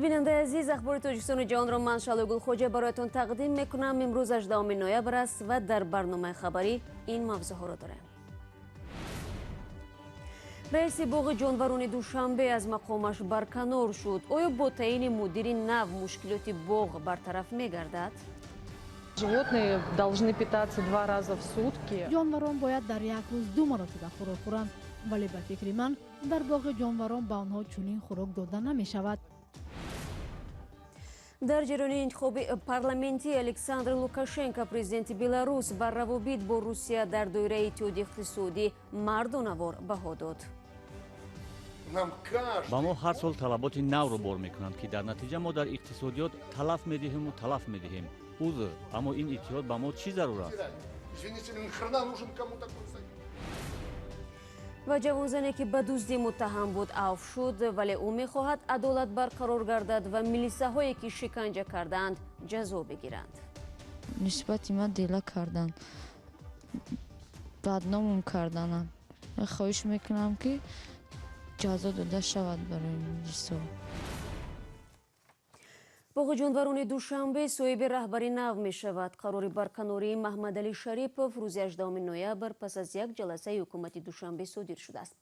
Бинандаи азиз, ахбори Тоҷикистону ҷаҳонро ман, Шаҳлои Гулхоҷа, бароятон тақдим мекунам. Имрӯз 18 ноябр аст ва дар барномаи хабарӣ ин мавзӯъҳоро дорем. Раиси боғи ҷонварони Душанбе аз мақомаш барканор шуд. Оё бо таъини мудири нав мушкилоти боғ бартараф мегардад? Животные должны питаться два раза в сутки. Ҷонварон бояд дар як рӯз ду маротиба хӯрок хӯранд, вале ба фикри ман, дар боғи ҷонварон ба онҳо чунин хӯрок дода намешавад. Дар ҷараёни интихоби парламентӣ Александр Лукашенко, президенти Беларус, бар равобит бо Русия дар доираи Иттиҳоди иқтисодӣ мардонавор баҳо дод. Ба мо ҳар сол талаботи навро бор мекунанд, ки дар натиҷа мо дар иқтисодиёт талаф медиҳему талаф медиҳем. Узр, аммо ин иттиҳод ба мо чӣ зарур аст? Ва ҷавонзане, ки ба дуздӣ муттаҳам буд, авф шуд, вале ӯ мехоҳад адолат барқарор гардад ва милисаҳое, ки шиканҷа кардаанд, ҷазо бигиранд. Нисбати ман дела карданд, бадномум карданам. Хоҳиш мекунам, ки ҷазо дода шавад барои милисо. Боғи ҷонварони Душанбе соҳиби раҳбари нав мешавад. Қарори барканории Маҳмадалӣ Шарипов рӯзи 18 ноябр пас аз як ҷаласаи ҳукумати Душанбе содир шудааст.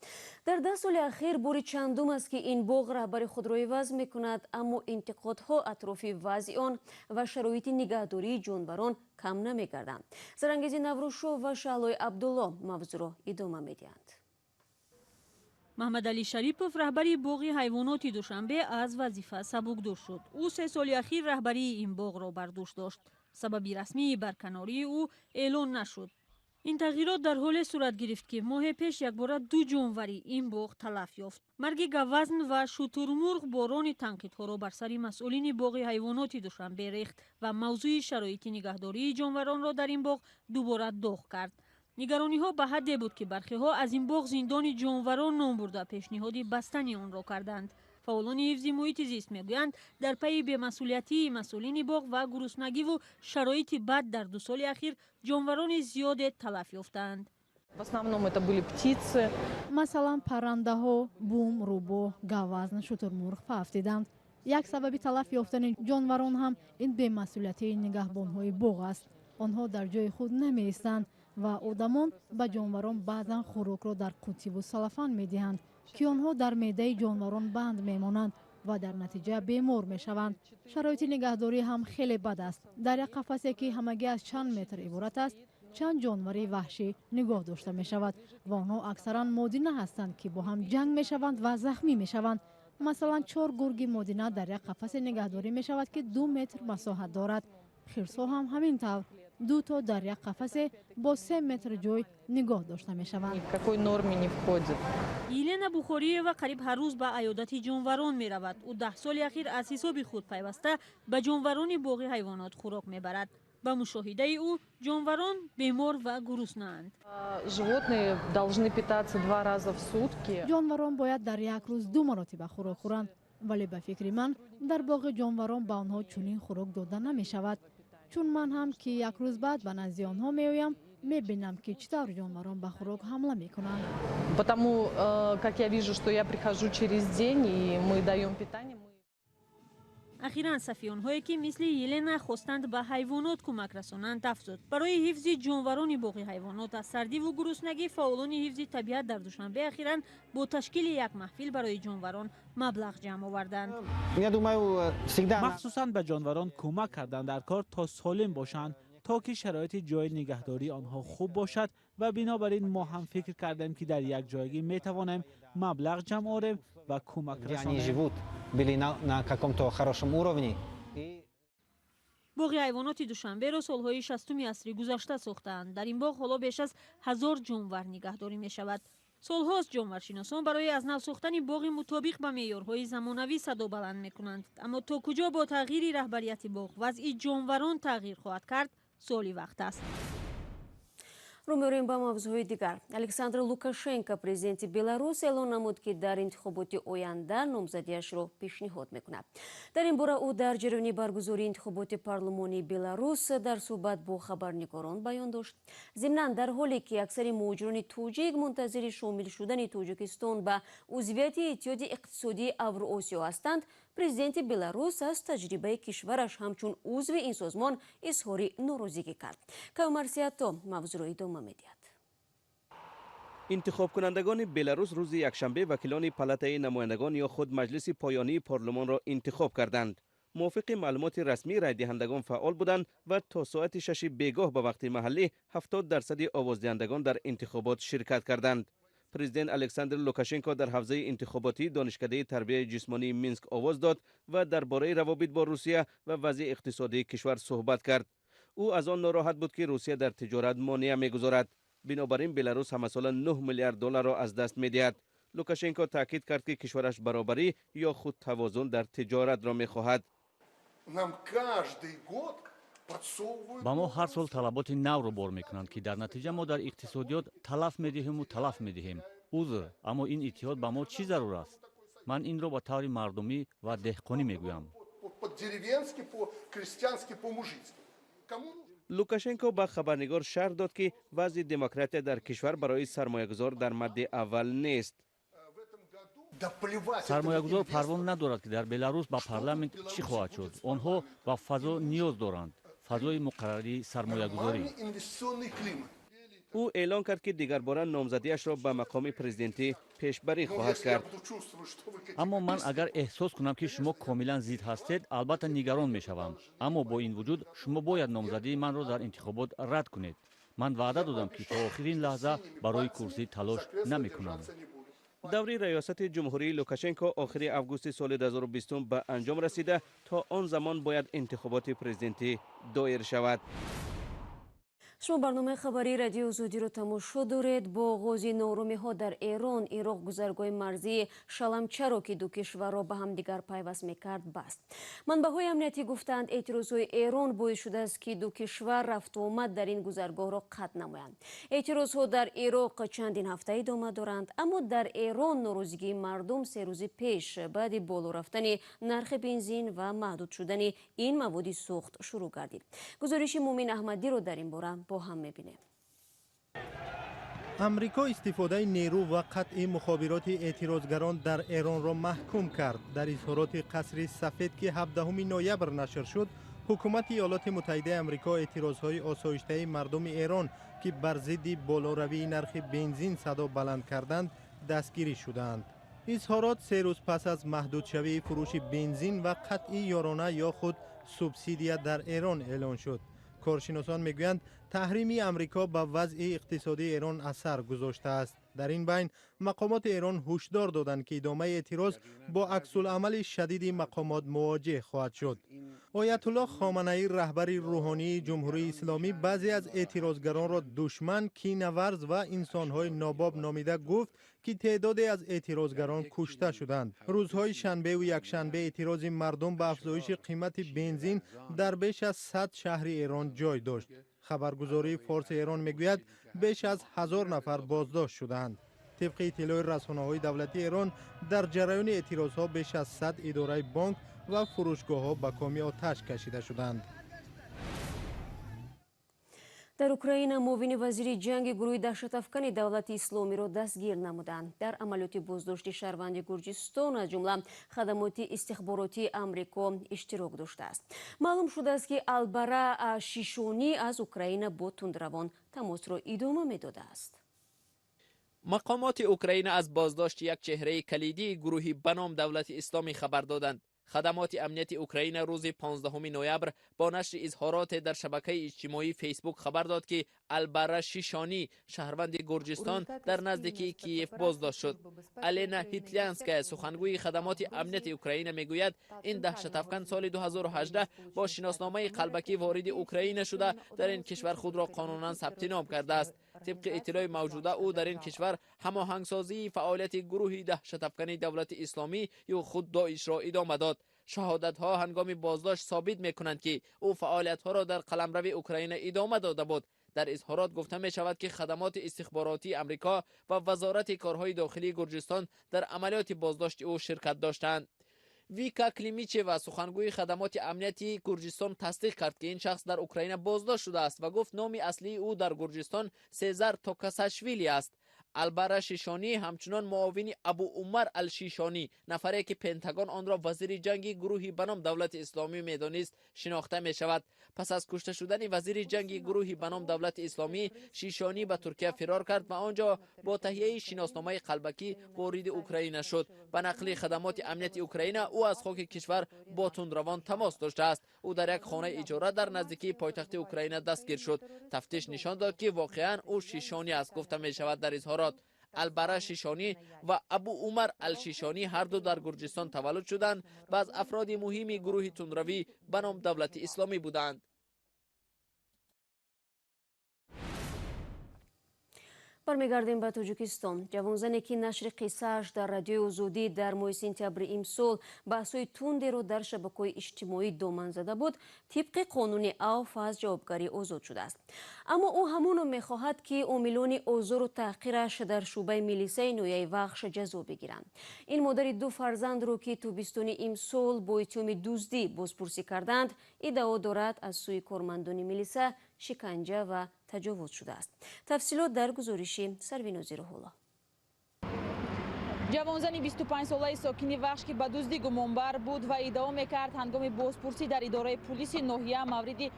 Дар 10 соли ахир бори чандум аст, ки ин боғ раҳбари худро иваз мекунад, аммо интиқодҳо атрофи вазъи он ва шароити нигаҳдории ҷонварон кам намегарданд. Зарангези Наврӯзшоҳ ва Шаҳлои Абдулло мавзӯъро идома медиҳанд. Маҳмадалӣ Шарипов, раҳбари боғи ҳайвоноти Душанбе, аз вазифа сабукдӯш шуд. Ӯ 3 соли ахир раҳбарии ин боғро бар дӯш дошт. Сабаби расмии барканории ӯ эълон нашуд. Ин тағйирот дар ҳоле сурат гирифт, ки моҳе пеш якбора ду ҷонвари ин боғ талаф ёфт. Марги гавазн ва шутурмурғ борони танқидҳоро бар сари масъулини боғи ҳайвоноти Душанбе рехт ва мавзӯи шароити нигаҳдории ҷонваронро дар ин боғ дубора доғ кард. Нигарониҳо ба ҳадде буд, ки бархеҳо аз ин боғ зиндони ҷонварон ном бурда, пешниҳоди бастани онро карданд. Фаъолони ҳифзи муҳити зист мегӯянд, дар пайи бемасъулиятии масъулини боғ ва гуруснагиву шароити бад дар 2 соли ахир ҷонварони зиёде талаф ёфтаанд. В основном это были птицы. Масалан, паррандаҳо, бум, рӯбоҳ, гавазн, шутурмурғ фавтиданд. Як сабаби талаф ёфтани ҷонварон ҳам ин бемасъулиятии нигаҳбонҳои боғ аст. Онҳо дар ҷои худ намеистанд ва одамон ба ҷонварон баъзан хӯрокро дар қуттиву салафан медиҳанд, ки онҳо дар меъдаи ҷонварон банд мемонанд ва дар натиҷа бемор мешаванд. Шароити нигаҳдорӣ ҳам хеле бад аст. Дар як қафасе, ки ҳамагӣ аз чанд метр иборат аст, чанд ҷонвари ваҳшӣ нигоҳ дошта мешавад ва онҳо аксаран модина ҳастанд, ки бо ҳам ҷанг мешаванд ва захмӣ мешаванд. Масалан, чор гурги модина дар як қафасе нигаҳдорӣ мешавад, ки 2 метр масоҳат дорад. Хирсҳо ҳам ҳамин тавр, ду то дар як қафасе бо 3 метр ҷой нигоҳ дошта мешаванд. Ни в какой норме не входит. Елена Бухориева қариб ҳар рӯз ба аёдати ҷонварон меравад. Ӯ 10 соли ахир аз ҳисоби худ пайваста ба ҷонварони боғи ҳайвонот хӯрок мебарад. Ба мушоҳидаи ӯ, ҷонварон бемор ва гуруснаанд. Животные должны питаться два раза в сутки. Ҷонварон бояд дар як рӯз ду маротиба хӯрок хӯранд, вале ба фикри ман, дар боғи ҷонварон ба онҳо чунин хӯрок дода намешавад. Чун ман ҳам, ки як рӯз баъд ба назди онҳо меоям, мебинам, ки чӣ тавр ҷонварон ба хӯрок ҳамла мекунанд. Потому как я вижу, что я прихожу через день, и мы даем питание. Ахиран сафи онҳое, ки мисли Елена хостанд ба ҳайвонот кӯмак расонанд, афзуд. Барои ҳифзи ҷонварони боғи ҳайвонот аз сардиву гуруснагӣ, фаъолони ҳифзи табиат дар Душанбе ахиран бо ташкили як маҳфил барои ҷонварон маблағ ҷамъ оварданд. Я думаю, всегда Махсусан ба ҷонварон кӯмак кардан дар кор, то солим бошанд, то ки шароити ҷои нигаҳдории онҳо хуб бошад. Ва бинобар ин мо ҳам фикр кардем, ки дар як ҷойгӣ метавонем маблағ ҷамъ орем ва кӯмак где они расонем. живут, были на каком-то хорошем уровне. И Боғи ҳайвоноти Душанберо солҳои 60-уми асри гузашта сохтаанд. Дар ин боғ ҳоло беш аз 1000 ҷонвар нигаҳдорӣ мешавад. Солҳост ҷонваршиносон барои аз нав сохтани боғи мутобиқ ба меъёрҳои замонавӣ садо баланд мекунанд, аммо то куҷо бо тағйири раҳбарияти боғ вазъи ҷонварон тағйир хоҳад кард, суоли вақт аст. Рӯ меорем ба мавзӯъҳои дигар. Александр Лукашенко, президенти Беларус, эълон намуд, ки дар интихоботи оянда номзадиашро пешниҳод мекунад. Дар ин бора ӯ дар ҷараёни баргузории интихоботи парлумонии Беларус дар суҳбат бо хабарнигорон баён дошт. Зимнан, дар ҳоле ки аксари муҳоҷирони тоҷик мунтазири шомил шудани Тоҷикистон ба узвияти Иттиҳоди иқтисодии Авроосиё ҳастанд, Президенти Беларус аз таҷрибаи кишвараш ҳамчун узви ин созмон изҳори норозигӣ кард. Каюмарсиято мавзӯъро идома медиҳад. Интихобкунандагони Беларус рӯзи якшанбе вакилони палатаи намояндагон ё худ маҷлиси поёнии парлумонро интихоб карданд. Мувофиқи маълумоти расмӣ, райдиҳандагон фаъол буданд ва то соати 6 бегоҳ ба вақти маҳаллӣ 70% овоздиҳандагон дар интихобот ширкат карданд. Президент Александр Лукашенко дар ҳавзаи интихоботии донишкадаи тарбияи ҷисмонии Минск овоз дод ва дар бораи равобит бо Русия ва вазъи иқтисодии кишвар суҳбат кард. Ӯ аз он нороҳат буд, ки Русия дар тиҷорат монеа мегузорад. Бинобар ин Беларус ҳамасола 9 миллиард долларро аз даст медиҳад. Лукашенко таъкид кард, ки кишвараш баробарӣ ё худ тавозун дар тиҷоратро мехоҳад. Ба мо ҳар сол талаботи навро бор мекунанд, ки дар натиҷа мо дар иқтисодиёт талаф медиҳему талаф медиҳем. Узр, аммо ин иттиҳод ба мо чӣ зарур аст? Ман инро ба таври мардумӣ ва деҳқонӣ мегӯям. Лукашенко ба хабарнигор шарҳ дод, ки вазъи демократия дар кишвар барои сармоягузор дар мадди аввал нест. Сармоягузор парво надорад, ки дар Беларус ба парламент чӣ хоҳад шуд. Онҳо ба фазо ниёз доранд, фазои муқаррарии сармоягузорӣ. Ӯ эълон кард, ки дигарбора номзадиашро ба мақоми президентӣ пешбарӣ хоҳад кард. Аммо ман агар эҳсос кунам, ки шумо комилан зид ҳастед, албатта нигарон мешавам. Аммо бо ин вуҷуд шумо бояд номзадии манро дар интихобот рад кунед. Ман ваъда додам, ки то охирин лаҳза барои курсӣ талош намекунам. Даври раёсати ҷумҳурии Лукашенко охири августи соли 2020 ба анҷом расида, то он замон бояд интихоботи президентӣ доир шавад. Шумо барномаи хабарии Радиои Озодиро тамошо доред. Бо оғози нооромиҳо дар Эрон, Ироқ гузаргоҳи марзии Шаламчаро, ки ду кишварро ба ҳамдигар пайваст мекард, баст. Манбаъҳои амниятӣ гуфтанд, эътирозҳои Эрон боис шудааст, ки ду кишвар рафтуомад дар ин гузаргоҳро қатъ намоянд. Эътирозҳо дар Ироқ чандин ҳафта идома доранд, аммо дар Эрон норозигии мардум 3 рӯзи пеш баъди боло рафтани нархи бензин ва маҳдуд шудани ин маводи сӯхт шурӯъ гардид. Гузориши Мумин Аҳмадиро дар ин бора бо ҳам мебинем. Амрико истифодаи нерӯ ва қатъи мухобироти эътирозгарон дар Эронро маҳкум кард. Дар изҳороти Қасри Сафед, ки 17 ноябр нашр шуд, ҳукумати Иёлоти Муттаҳидаи Амрико эътирозҳои осоиштаи мардуми Эрон, ки бар зидди болоравии нархи бензин садо баланд карданд, дастгирӣ шудаанд. Изҳорот 3 рӯз пас аз маҳдудшавии фурӯши бензин ва қатъи ёрона ё худ субсидия дар Эрон эълон шуд. Коршиносон мегӯянд, таҳрими Амрико ба вазъи иқтисодии Эрон асар гузоштааст. Дар ин байн мақомоти Эрон ҳушдор доданд, ки идомаи эътироз бо аксулъамали шадиди мақомот мувоҷеҳ хоҳад шуд. Оятуллоҳ Хоманаӣ, раҳбари рӯҳонии Ҷумҳурии Исломӣ, баъзе аз эътирозгаронро душман, кинаварз ва инсонҳои нобоб номида гуфт, ки теъдоде аз эътирозгарон кушта шуданд. Рӯзҳои шанбеву якшанбе эътирози мардум ба афзоиши қимати бензин дар беш аз 100 шаҳри Эрон ҷой дошт. Хабаргузории Форси Эрон мегӯяд, беш аз 1000 нафар боздошт шудаанд. Тибқи иттилои расонаҳои давлатии Эрон, дар ҷараёни эътирозҳо беш аз 100 идораи бонк ва фурӯшгоҳҳо ба коми оташ кашида шуданд. Дар Украина муовини вазири ҷанги гурӯҳи даҳшатафкани Давлати Исломиро дастгир намуданд. Дар амалиёти боздошти шаҳрванди Гурҷистон аз ҷумла хадамоти истихборотии Амрико иштирок доштааст. Маълум шудааст, ки Албара Шишонӣ аз Украина бо тундравон тамосро идома медодааст. Мақомоти Украина аз боздошти як чеҳраи калидии гурӯҳи ба ном Давлати Исломӣ хабар доданд. Хадамоти амнияти Украина рӯзи 15 ноябр бо нашри изҳороте дар шабакаи иҷтимоии Фейсбук хабар дод, ки Албара Шишонӣ, шаҳрванди Гурҷистон, дар наздикии Киев боздошт шуд. Алена Ҳитлянская, сухангӯи хадамоти амнияти Украина, мегӯяд, ин даҳшатафкан соли 2018 бо шиносномаи қалбакӣ вориди Украина шуда, дар ин кишвар худро қонунан сабти ном кардааст. Тибқи иттилои мавҷуда, ӯ дар ин кишвар ҳамоҳангсозии фаъолияти гурӯҳи даҳшатафкани Давлати Исломӣ ё худ Доишро идома дод. Шаҳодатҳо ҳангоми боздошт собит мекунанд, ки ӯ фаъолиятҳоро дар қаламрави Украина идома дода буд. Дар изҳорот гуфта мешавад, ки хадамоти истихборотии Амрико ва Вазорати корҳои дохилии Гурҷистон дар амалиёти боздошти ӯ ширкат доштанд. Вика Климичева, сухангӯи хадамоти амнияти Гурҷистон, тасдиқ кард, ки ин шахс дар Украина боздошт шудааст ва гуфт, номи аслии ӯ дар Гурҷистон Сезар Токасашвили аст. Албара Шишонӣ ҳамчунон муовини Абу Умар Алшишонӣ, нафаре ки Пентагон онро вазири ҷанги гурӯҳи ба ном Давлати Исломӣ медонист, шинохта мешавад. Пас аз кушта шудани вазири ҷанги гурӯҳи ба ном Давлати Исломӣ, Шишонӣ ба Туркия фирор кард ва он ҷо бо таҳияи шиносномаи қалбакӣ вориди Украина шуд. Ба нақли хадамоти амнияти Украина, ӯ аз хоки кишвар бо тундравон тамос доштааст. Ӯ дар як хонаи иҷора дар наздикии пойтахти Украина дастгир шуд. Тафтиш нишон дод, ки воқеан ӯ Шишонӣ аст, гуфта мешавад дар изҳорот. Албара Шишонӣ ва Абу Умар Алшишонӣ ҳарду дар Гурҷистон таваллуд шуданд ва аз афроди муҳими гурӯҳи тундравӣ ба ном Давлати Исломӣ буданд. Бармегардем ба Тоҷикистон. Ҷавонзане ки нашри қиссааш дар Радиои Озодӣ дар моҳи сентябри имсол баҳсҳои тундеро дар шабакаҳои иҷтимоӣ доман зада буд, тибқи қонуни авф аз ҷавобгарӣ озод шудааст. Аммо ӯ ҳамоно мехоҳад, ки омилони озору таҳқираш дар шӯъбаи милисаи ноҳияи Вахш ҷазо бигиранд. Ин модари ду фарзандро, ки тобистони имсол бо иттиҳоми дуздӣ бозпурсӣ карданд, иддао дорад аз сӯи кормандони милиса шиканҷа ва таҷовуз шудааст. Тафсилот дар гузориши Сарвинози Руҳулло. Ҷавонзани 25-солаи сокини Вахш, ки ба дуздӣ гумонбар буд ва иддао мекард ҳангоми бозпурсӣ дар идораи пулиси ноҳия мавриди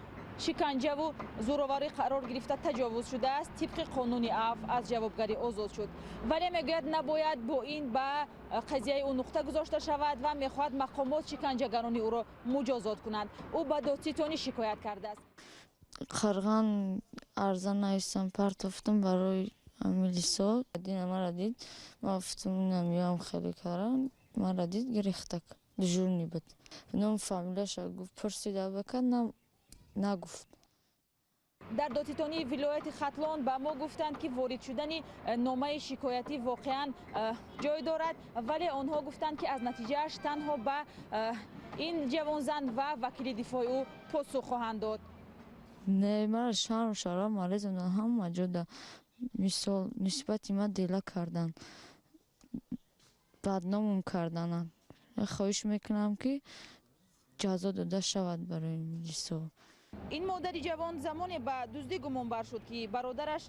шиканҷаву зӯроварӣ қарор гирифта таҷовуз шудааст, тибқи қонуни авф аз ҷавобгарӣ озод шуд. Вале мегӯяд, набояд бо ин ба қазияи ӯ нуқта гузошта шавад ва мехоҳад мақомот шиканҷагарони ӯро муҷозот кунанд. Ӯ ба додситонӣ шикоят кардааст. Қарған арза навистам, партофтам барои милисо. Дина мара дид, ма гуфтам намеём хеле каран, мара дид гирехтак, дежурный буд. Ном фамилияша гуфт, пурсида бака нагуфт. Дар додситонии вилояти Хатлон ба мо гуфтанд, ки ворид шудани номаи шикоятӣ воқеан ҷой дорад, вале онҳо гуфтанд, ки аз натиҷааш танҳо ба ин ҷавонзан ва вакили дифои ӯ посух хоҳанд дод. Не, мара шаҳру шаҳрҳо марезондан, ҳама ҷода мисол нисбати ман дела карданд, бадномум карданд. Хоҳиш мекунам, ки ҷазо дода шавад барои милисо. Ин модари ҷавон замоне ба дуздӣ гумонбар шуд, ки бародараш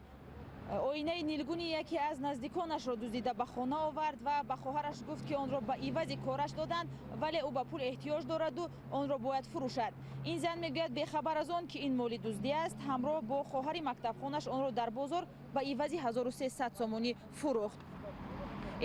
оинаи нилгуни яке аз наздиконашро дуздида ба хона овард ва ба хоҳараш гуфт, ки онро ба ивази кораш доданд, вале ӯ ба пул эҳтиёҷ дораду онро бояд фурӯшад. Ин зан мегӯяд, бехабар аз он ки ин моли дуздӣ аст, ҳамроҳ бо хоҳари мактабхонаш онро дар бозор ба ивази 1300 сомонӣ фурӯхт.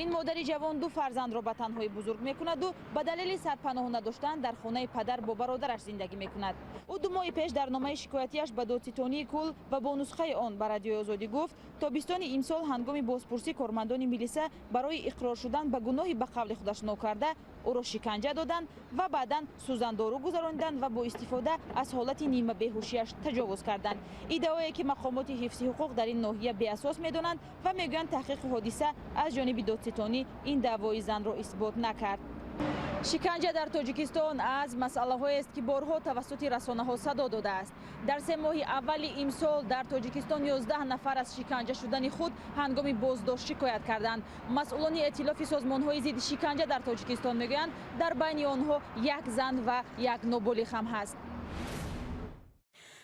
Ин модари ҷавон ду фарзандро ба танҳоӣ бузург мекунаду ба далели сарпаноҳ надоштан дар хонаи падар бо бародараш зиндагӣ мекунад. Ӯ 2 моҳи пеш дар номаи шикоятияш ба додситонии кул ва бо нусхаи он ба Радиои Озодӣ гуфт, тобистони имсол ҳангоми бозпурсӣ кормандони милиса барои иқрор шудан ба гуноҳи ба қавли худаш нокарда ӯро шиканҷа доданд ва баъдан сӯзандору гузарониданд ва бо истифода аз ҳолати нимабеҳушияш таҷовуз карданд. Иддаое ки мақомоти ҳифзи ҳуқуқ дар ин ноҳия беасос медонанд ва мегӯянд, таҳқиқи ҳодиса аз ҷониби додситонӣ ин даъвои занро исбот накард. Шиканҷа дар Тоҷикистон аз масъалаҳоест, ки борҳо тавассути расонаҳо садо додааст. Дар 3 моҳи аввали имсол дар Тоҷикистон 11 нафар аз шиканҷа шудани худ ҳангоми боздошт шикоят карданд. Масъулони эътилофи созмонҳои зидди шиканҷа дар Тоҷикистон мегӯянд, дар байни онҳо як зан ва як ноболиғ ҳам ҳаст.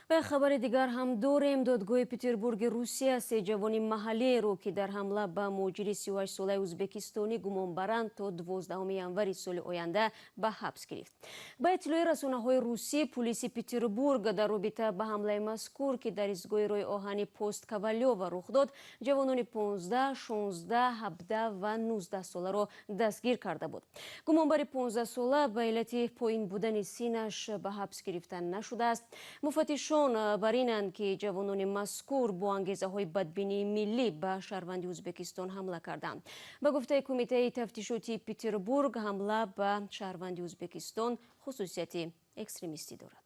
Ва хабари дигар ҳам дорем. Додгоҳи Петербурги Русия се ҷавони маҳаллиеро, ки дар ҳамла ба муҳоҷири 38-солаи ӯзбекистонӣ гумонбаранд, то 12 январи соли оянда ба ҳабс гирифт. Ба иттилои расонаҳои русӣ, пулиси Петербург дар робита ба ҳамлаи мазкур, ки дар истгоҳи роҳи оҳани Пост Ковалёва рух дод, ҷавонони 15, 16, 17 ва 19 соларо дастгир карда буд. Гумонбари 15-сола ба иллати поин будани синнаш ба ҳабс гирифта нашудааст. Муфаттишон бар инанд, ки ҷавонони мазкур бо ангезаҳои бадбинии миллӣ ба шаҳрванди Ӯзбекистон ҳамла карданд. Ба гуфтаи Кумитаи тафтишотии Петербург, ҳамла ба шаҳрванди Ӯзбекистон хусусияти экстремистӣ дорад.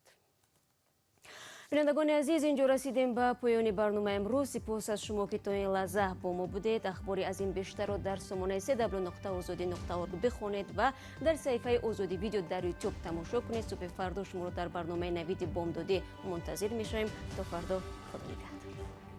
Бинандагони азиз, инҷо расидем ба поёни барномаи имрӯз. Сипос аз шумо, ки то ин лаҳза бо мо будед. Ахбори аз ин бештарро дар сомонаи cw.ozodi.org бихонед ва дар саҳифаи Озодӣ видео дар YouTube тамошо кунед. Субҳи фардо шуморо дар барномаи Навиди бомдодӣ мунтазир мешавем. То фардо, Худо нигаҳдор.